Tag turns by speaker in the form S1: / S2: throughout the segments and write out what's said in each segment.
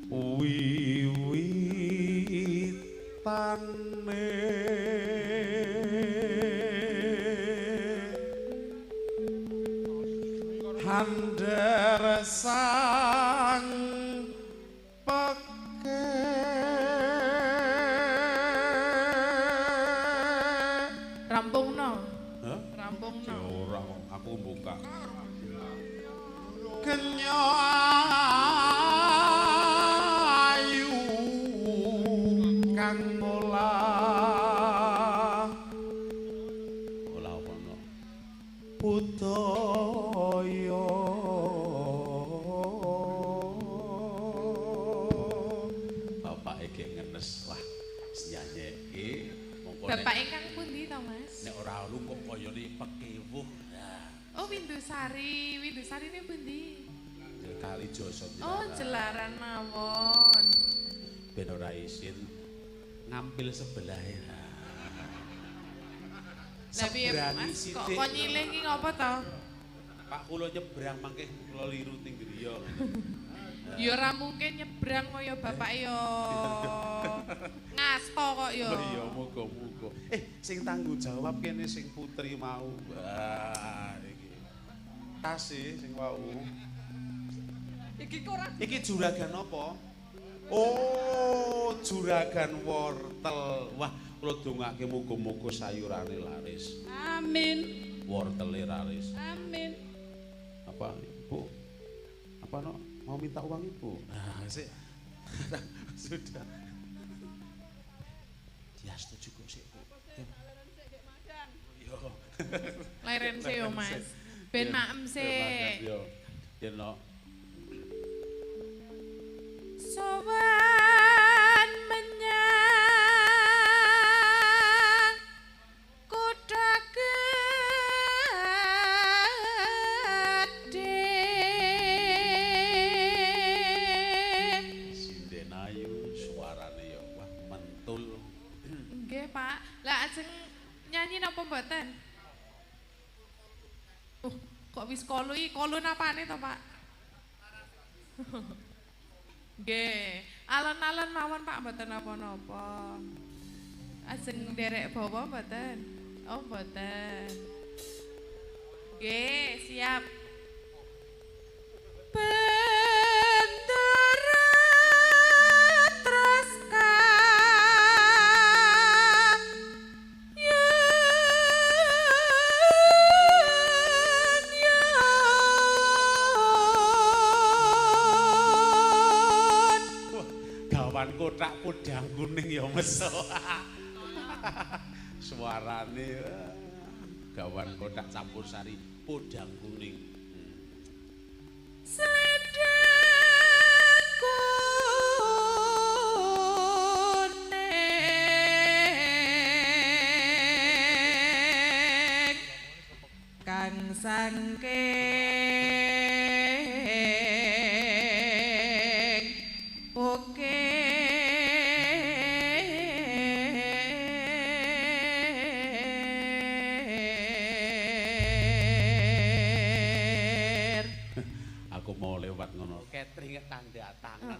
S1: Wiwitane handar sang peke
S2: rampungno.
S1: Hah?
S2: Rampungno.
S1: Ya ora kok aku buka. Kenya ayu kang olah olah apa no? Budaya bapake ge ngenes wah nyanyeke mongko nek
S2: Bapak ingkang pundi to, Mas?
S1: Nek ora lu kok kayane pekewuh.
S2: Oh, Windusari. Windusari ini pundi?
S1: Kali Joso.
S2: Oh, Jelaran mawon.
S1: Ben ora isin ngampil sebelah.
S2: Lah piye, Mas? Kok kok nyilih iki ngopo to?
S1: Pak kula nyebrang mangke kula liru teng griya.
S2: Ya ora mungkin nyebrang kaya bapak yo. Ngasto kok yo.
S1: Oh iya muga-muga. Sing tanggung jawab kene sing putri mau. Wah, iki. Tase sing wau.
S3: Iki kok ora
S1: Iki juragan apa? Oh, juragan wortel. Wah, kula dongake muga-muga sayurane laris.
S3: Amin.
S1: Wortele laris.
S3: Amin.
S1: Apa, Ibu? Apa no? Mau minta uang Ibu? Nah, sik. Sudah. Dia setuju kok sik, Bu. Yo.
S2: Leren sik yo, Mas. Ben maem sik.
S1: Yo. Yen no.
S2: Sowan menyang kutha gedhe.
S1: Sinden ayu suarane ya wah mentul.
S2: Nggih, Pak. Lah ajeng nyanyi napa mboten? Kok wis kolu iki kolu napane to, Pak? Nggih, alon-alon mawon Pak mboten napa-napa. Ajeng nderek bawa mboten? Oh, mboten. Nggih, siap. Bendera traska
S1: Gawan kotak podang kuning ya meso. Suarane gawan kotak campur sari podang kuning.
S2: Selendang kuning kang sangking oke.
S1: Aku mau lewat ngono. Catering tanda tangan.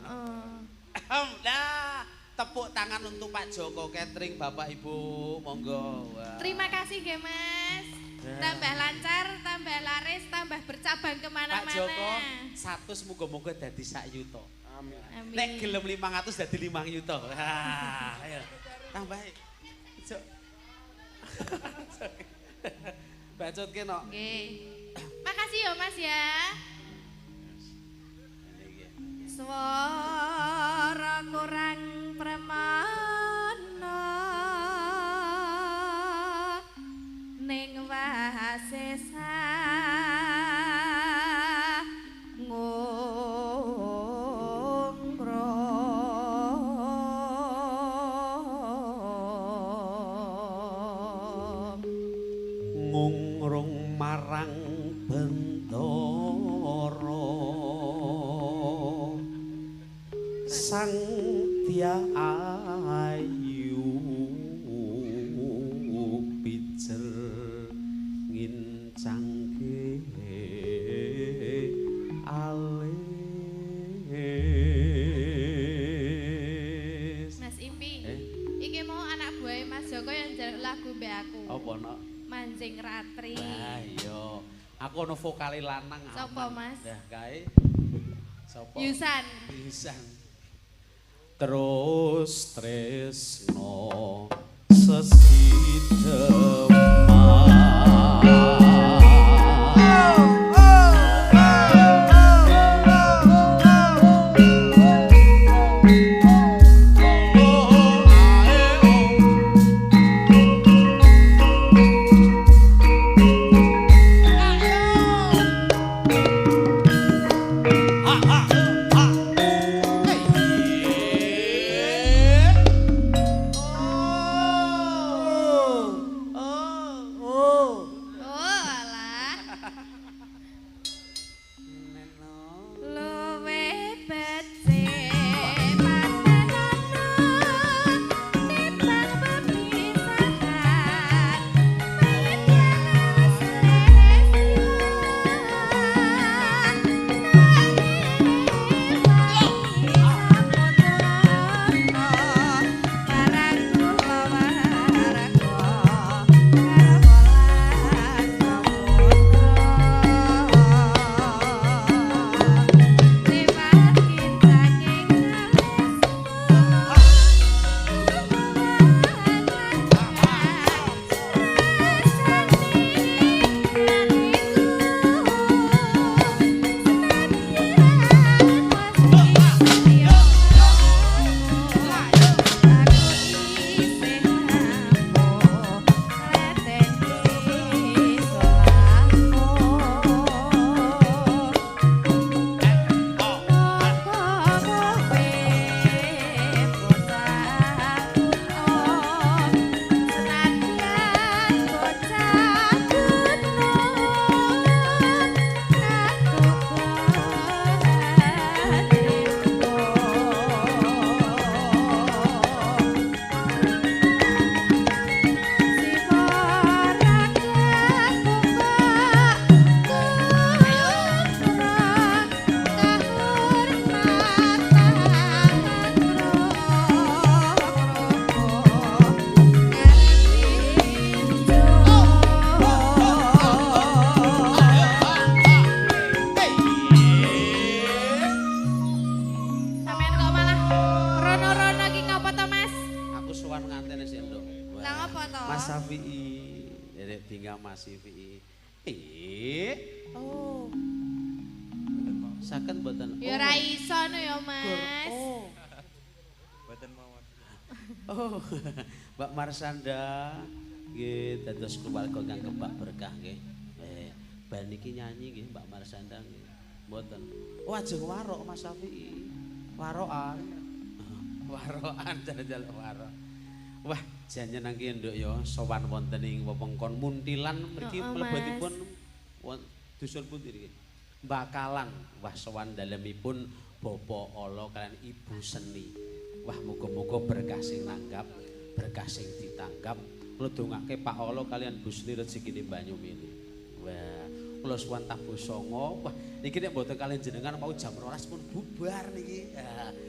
S1: Nah, tepuk tangan untuk Pak Joko Catering, Bapak Ibu, monggo. Wah.
S2: Terima kasih nggih, Mas. Tambah lancar, tambah laris, tambah bercabang kemana-mana.
S1: Pak Joko, 100 muga-muga dadi sak yuta.
S4: Amin.
S2: Amin.
S1: Nek gelem 500 dadi 5 yuta. Wah, ayo. Tambah. Cuk. Bacot kene.
S2: Nggih. Makasih ya, Mas ya. Swara kurang premana ning wasesa ngungrum
S1: ngungrung marang bendara sang Dyah Ayu pijer ngincangke alis.
S2: lagu mbek aku.
S1: Apa, Nok?
S2: Manjing Ratri.
S1: Wah, iya. Aku ono vokale lanang aman.
S2: Sopo, Mas?
S1: Lah, kae. Sopo?
S2: Yusan.
S1: Yusan. Terus tresno sesideman.
S2: Oh, alah. Luwe becik patenono timbang pepisahan mayit parang kula warga Lewat kintaking Sampeyan kok malah rono-rono iki ngopo to, Mas?
S1: Aku sowan ngantene sik, Nduk. Wah.
S2: Lah ngopo to?
S1: Mas Safi'i, derek bingah Mas Safi'i. Oh. Saged mboten?
S2: Ya ora iso no ya, Mas.
S3: Mboten mawon.
S1: Oh. Mbak Marsanda nggih dados keluarga kang kebak berkah nggih. Bar niki nyanyi nggih Mbak Marsanda nggih. Mboten. Oh, ajeng warok Mas Safi'i. Warokan. Warokan jare-jare warok. Wah, jan nyenengke Nduk ya sowan wonten ing wewengkon Muntilan mriki
S2: Heeh,
S1: mlebetipun dusun pundi niki? Bakalan. Wah, sowan dalemipun Bapak Ala kalian Ibu Seni. Wah, muga-muga berkah sing nanggap, berkah sing ditanggap. Kula dongake Pak Ala kalian Bu Seni rezekine banyu mili. Wah, kula suwun tabuh songo. Wah, niki nek mboten kalian jenengan mau jam 12 pun bubar niki.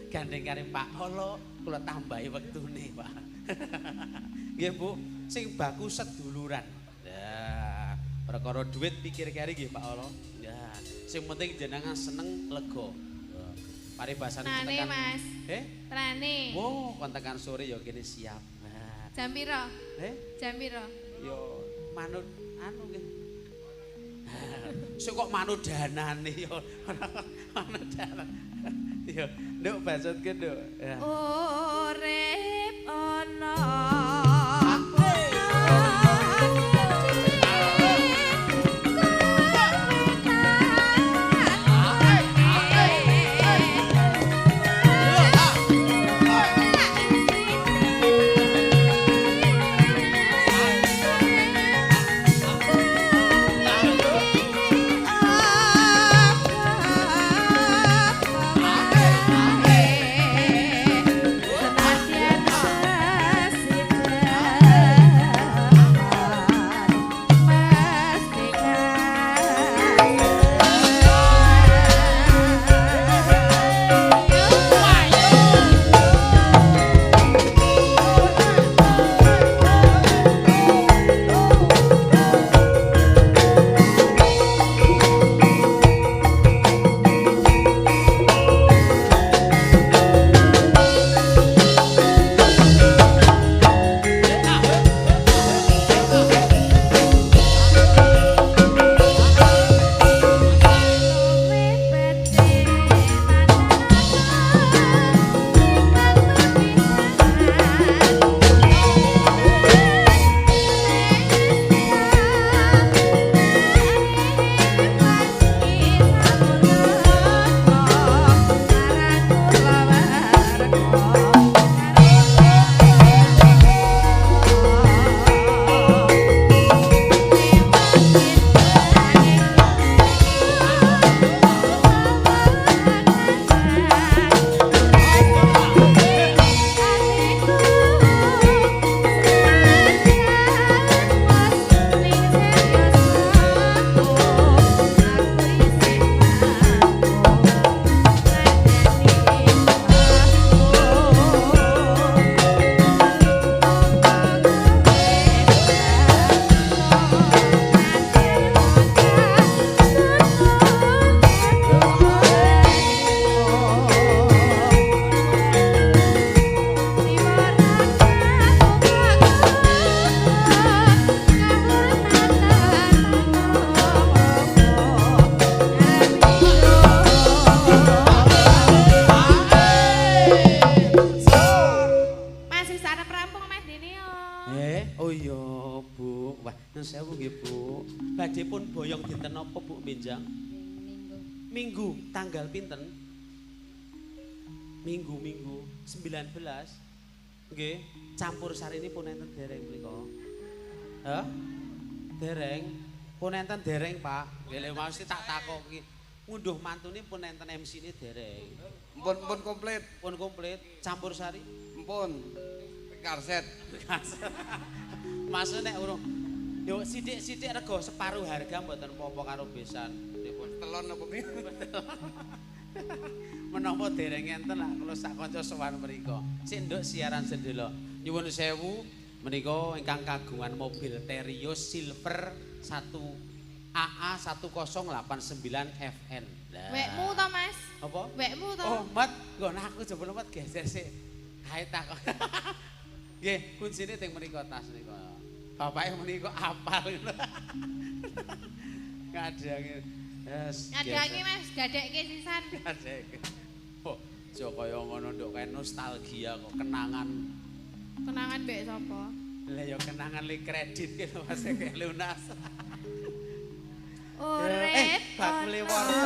S1: Gandeng karo Pak Ala kula tambahi wektune, Pak. Nggih, Bu, sing baku seduluran. Ya, perkara duit pikir keri nggih Pak Ala. Ya, sing penting jenengan seneng lega. Paribasan
S2: Tenane,
S1: tekan.
S2: Mas. Tenane.
S1: Wo, kon tekan sore ya kene siap. Nah.
S2: Jam piro? Jam piro?
S1: Yo manut anu nggih. Sik kok manut danane yo. Manut dana. Yo, Nduk bacotke, Nduk. Ya.
S2: Urip ana Senadyan sesida.
S1: nggih, Bu. Badhe pun boyong dinten napa, Bu, benjang?
S4: Minggu.
S1: Minggu, tanggal pinten? Minggu, Minggu 19. Nggih, campur sari ini pun enten dereng mriku. Hah? Dereng. Pun enten dereng, Pak. Nggih, lha mesti tak takoki. Ngunduh mantune pun enten MC-ne dereng.
S5: Mpun, mpun komplit.
S1: Pun komplit, campur sari.
S5: Mpun. Karset.
S1: Maksud nek urung yo sithik-sithik rego separuh harga mboten apa-apa karo besan. Pripun?
S5: Telon apa piye?
S1: Menapa dereng enten lah kula sak kanca sowan mriku. Sik nduk siaran sendela. Nyuwun sewu menika ingkang kagungan mobil Terios Silver 1 AA 1089 FN. Lah.
S2: Wekmu to, Mas?
S1: Apa?
S2: Wekmu to?
S1: Oh, mat, nggon aku jebul mat geser sik. Kae takon. Nggih, kuncine teng mriku tas nika. Bapake menika apal ngono. Ngadangi. Yes.
S2: Ngadangi, Mas, gadekke sisan.
S1: Gadekke. Oh, aja kaya ngono nduk, kae nostalgia kok kenangan.
S2: Kenangan mbek sapa?
S1: Lah ya kenangan li kredit ki lho Mas, kayak lunas.
S2: Urip.
S1: Eh, bakule wortel.